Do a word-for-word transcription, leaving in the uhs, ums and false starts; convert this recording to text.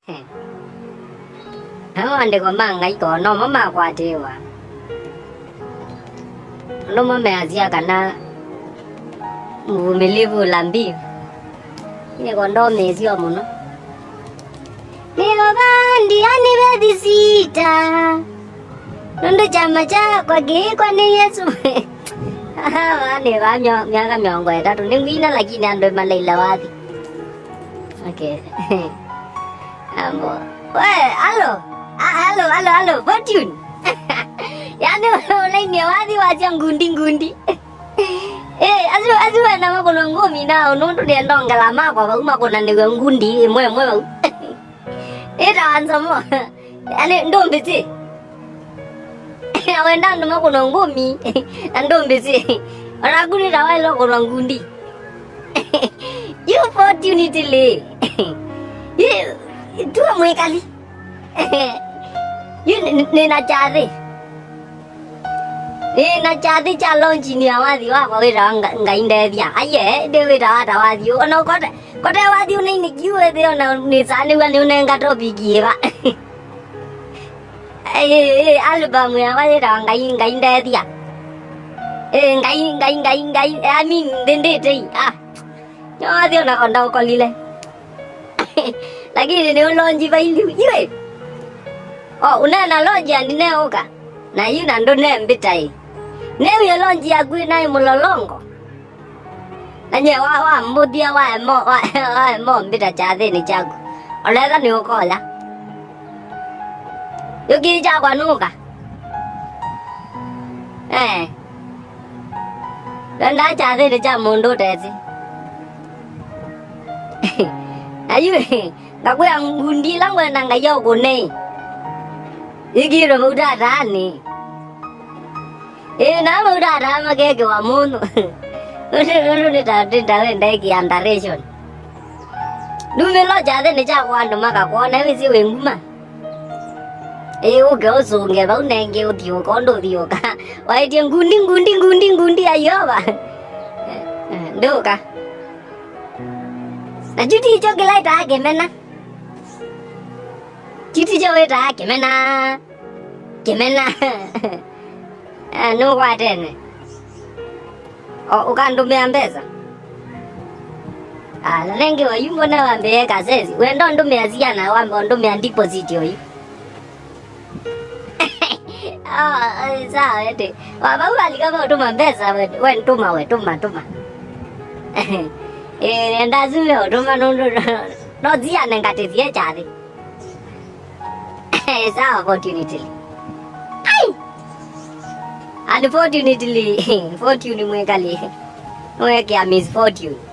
Namo maandĩko ma Ngai ko nomo makwatĩĩwa. Andũ mo measya kana mvumilivu hula mbiu. Nĩko ndomĩĩsyo mũno. Nĩo vandĩ anĩvethi sita. Nũndũ kyama kyakwa kĩĩkwa nĩ Yesũ. Aa nĩ va myo-, myaka mĩongo ĩtatũ. Nĩngwina lakini andũ malaila wathi. Okay. Ambo. We, alo. A-, alo, alo, alo. Fortune. Yaani, ũlainie wathi wasya ngundi, ngundi. Eh, asu, asu wena makũna ngũmi nao, nũndũ nĩenda ongela makwa vau makũnanĩw'e ngundi ĩmwe ĩmwe vau. Ĩtawa nzomo. Yaani, ndũmbĩsĩ. Wenda andũ makũna ngũmi, na ndũmbĩsĩ. Onaku nĩtawa ĩla ũkũna ngundi. Yu fortunately. Yu, tua mwĩkali. Yu nĩ, nĩ, nĩna kyathĩ. Nĩna kyathĩ kya launching ya wathi wakwa wĩtawa Nga-, Ngai Ndethya. Aiye, ndĩ wĩtawa ata wathi ũũ? Ona ũkote, kote wathi ũnainĩkiu wĩthĩ ona nĩsanĩw'a nĩũnenga topic yĩva. Ĩĩ, ĩĩ, album yakwa yĩtawa Ngai, Ngai Ndethya. Ĩĩ, Ngai, Ngai, Ngai, Ngai, I mean, nthĩ ndĩtei. Ah. Nyothio na konda ũkolile. Lakini nĩ ũlonji vailiu. Iwe. Oh, unena lonji andi neũka. Na yu na ndũ ne mbĩtai. Newie lonji yaku naĩ mũlolongo. Na nye wa, wa mbũthia wa emo, wa, wa emo mbĩta kyathĩnĩ kyaku. Oletha nĩ ũkoya. Yũkĩi kyakwa nũka. Eh. Nenda kyathĩnĩ kya mũndũ ũtesĩ. Na yu, ngakwĩa ngundi ila ngwenda Ngai aũkũnei. Ikĩtwe mauta ataanĩ. Ĩĩ, na mauta ataa makekewa mũndũ. Ũndũ, ũndũ nĩ ta, nĩ ta wenda ĩkĩ underration. Ndumĩlo kyathĩnĩ kyakwa andũ makakwona, wĩsĩ wĩ nguma. Ĩĩ, ũke ũsũnge vau nengĩ ũthiũka, ũndũ ũthiũka. Waĩtye ngundi, ngundi, ngundi, ngundi ya Yeova. Ndũka. Na kyu tikyo kĩla ĩtaa kĩmena. Kyu tikyo wĩtaa kĩmena. Kĩmena. Ah, nũkwatene. O, ũkandũmĩa mbesa. Ah, na nengĩ oyu mbona wambĩe kasesi. Wenda ũndũmĩa siana wambe ũndũmĩa deposit oyu. Ah, sawa ete. Wavau alika va ũtũma mbesa we, we ntũma we, tũma, tũma. Eh, nenda sume ũtũma nũndũ no, no siana ngatĩthie kyathĩ. Sawa, fortunately. Ai! Unfortunately, fortune mwĩkali. Nĩwekĩa misfortune.